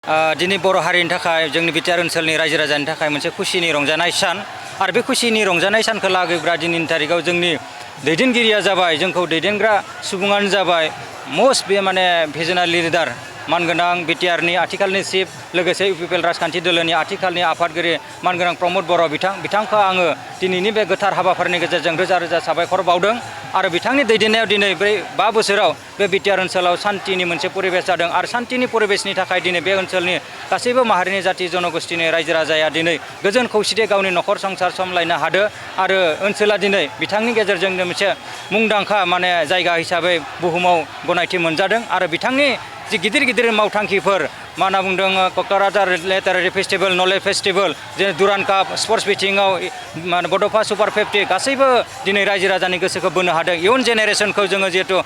दिनै बर' हारिनि थाखाय जोंनि बिटिआर ओनसोलनि रायजो राजानि थाखाय मोनसे खुसिनि रंजानाय सान आरो बे खुसिनि रंजानाय सानखौ लागैब्रा दिनैनि तारिखाव जोंनि दैदेनगिरिया जाबाय जोंखौ दैदेनग्रा सुबुङानो जाबाय मस्ट बे माने भिजनारि लिडार मानगोनां बिटिआरनि आथिखालनि चिफ लोगोसे इउपिपिएल राजखान्थि दोलोनि आथिखालनि आफादगिरि मानगोनां प्रमद बर' बिथांखौ आङो दिनैनि बे गोथार हाबाफारिनि गेजेरजों रोजा रोजा साबायखर बावदों आरो बिथांनि दैदेननायाव दिनै बै 5 बोसोराव बे बिटिआर ओनसोलाव सान्तिनि मोनसे परिबेस जादों आरो सान्तिनि परिबेसनि थाखाय दिनै बे ओनसोलनि गासैबो माहारिनि जाथि जनगोष्ठीनि रायजो राजाया दिनै गोजोन खौसेथि गावनि नखर संसार सामलायनो हादों आरो ओनसोला दिनै बिथांनि गेजेरजों मोनसे मुंदांखा माने जायगा हिसाबै बुहुमाव गनायथि मोनजादों आरो बिथांनि जि गिदिर गिदिर मावथांखिफोर मा होनना बुंदों Kokrajhar literary festival knowledge festival जे दुरान काप स्पर्ट्स बिथिङाव बड'फा सुपार 50 गासैबो दिनै रायजो राजानि गोसोखौ बोनो हादों इयुन जेनेरेसनखौ जोङो जिहेतु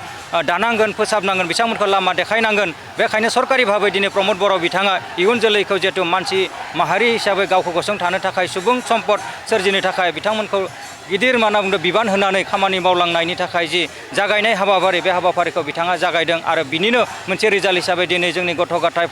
दानांगोन फोसाबनांगोन बिथांमोनखौ लामा देखायनांगोन बेखायनो सरकारि भाबै दिनै प्रमद बर' बिथाङा इयुन जोलैखौ जिहेतु मानसि माहारि हिसाबै गावखौ गसंथानो थाखाय सुबुं सम्पद सोरजिनो थाखाय बिथांमोनखौ गिदिर मा होनना बुंदों बिबान होनानै खामानि मावलांनायनि थाखाय जि जागायनाय हाबाफारि बे हाबाफारिखौ बिथाङा जागायदों आरो बिनिनो मोनसे रिजाल्ट हिसाबै दिनै जोंनि गथ' गथाय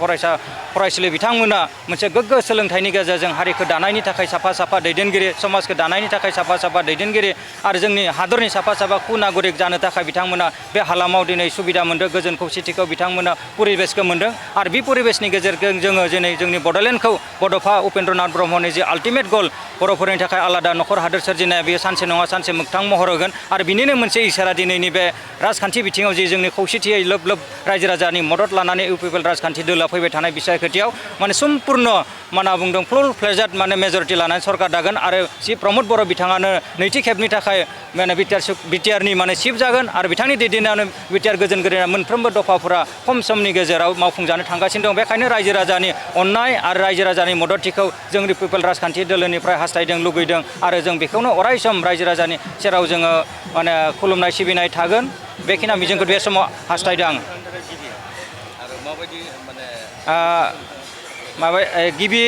फरायसुलि बिथांमोना मोनसे गोग्गो सोलोंथाइनि गेजेरजों हारिखौ दानायनि थाखाय साफा साफा दैदेनगिरि समाजखौ दानायनि थाखाय साफा साफा दैदेनगिरि आरो जोंनि हादरनि साफा साफा नागरिक जानो थाखाय बिथांमोना बे हालामाव दिनै सुबिदा मोन्दों गोजोन खौसेथिखौ बिथांमोना परिबेसखौ मोन्दों आरो बे परिबेसनि गेजेरजों जोङो दिनै जोंनि बड'लेण्डखौ बड'फा उपेन्द्रनाथ ब्रह्मनि जि आल्टिमेट गल बर'फोरनि थाखाय आलादा नखर हादोर सोरजिनाया बेयो सानसे नङा सानसे मोगथां महर होगोन आरो बिनिनो मोनसे इसारा दिनैनि बे राजखान्थि बिथिङाव जि जोंनि खौसेथियै लोब लोब रायजो राजानि मदद लानानै इउपिपिएल राजखान्थि दोलोआ फैबाय थानाय बिसाय खोथियाव माने सम्पुर्ण मा होनना बुंदों फुल फ्लेजेड माने मेजरिटि लानानै सरकार दागोन आरो जि प्रमद बर' बिथाङानो नैथि खेबनि थाखाय माने बिटिआरनि माने चिफ जागोन आरो बिथांनि दैदेननायावनो बिटिआर गोजोन गोजोन मोनफ्रोमबो दफाफोरा खम समनि गेजेराव मावफुंजानो थांगासिनो दं बेखायनो रायजो राजानि अननाय आरो रायजो राजानि मददथिखौ जों इउपिपिएल राजखान्थि दोलोनिफ्राय हास्थायदों लुगैदों आरो जों बेखौनो अराय सम रायजो राजानि सेराव जोङो माने खुलुमनाय सिबिनाय थागोन बेखिनि मिजिंखौ बे समाव हास्थायदों आं माबा गिबि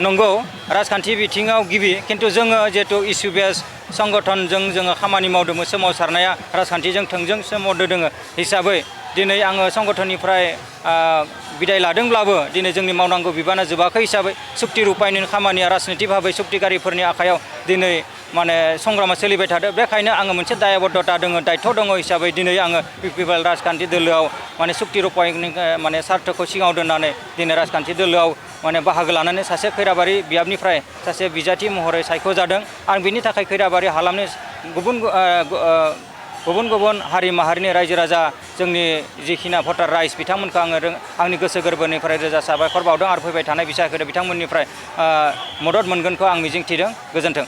नंगौ राजखान्थि बिथिङाव गिबि खिन्थु जोङो जिहेतु इसु बेस संगठनजों जोङो खामानि मावदोंमोन सोमावसारनाया राजखान्थिजों थोंजों सोमोन्दो दङ हिसाबै दिनै आङो संगठननिफ्राय बिदाय लादोंब्लाबो दिनै जोंनि मावनांगौ बिबाना जोबाखै हिसाबै सुक्ति रुपायनि खामानिया राजनितिक भाबै सुक्तिगारिफोरनि आखायाव दिनै माने संग्रामा सोलिबाय थादों बेखायनो आङो मोनसे दायबद्धता दङ दायथ' दङ हिसाबै दिनै आङो इउपिपिएल राजखान्थि दोलोआव माने सुक्ति रुपायनि माने सार्थखौ सिगाङाव दोननानै दिनै राजखान्थि दोलोआव माने बाहागो लानानै सासे खैराबारि बियाबनिफ्राय सासे बिजाथि महरै सायख'जादों आं बिनि थाखाय खैराबारि हालामनि गुबुन गुबुन हारि माहारिनि रायजो राजा जोंनि जिखिना भटार राइज बिथांमोनखौ आङो आंनि गोसो गोरबोनिफ्राय रोजा साबायखर बावदों आरो फैबाय थानाय बिसायख'थियाव बिथांमोननिफ्राय मदद मोनगोनखौ आं मिजिंथिदों गोजोन्थों।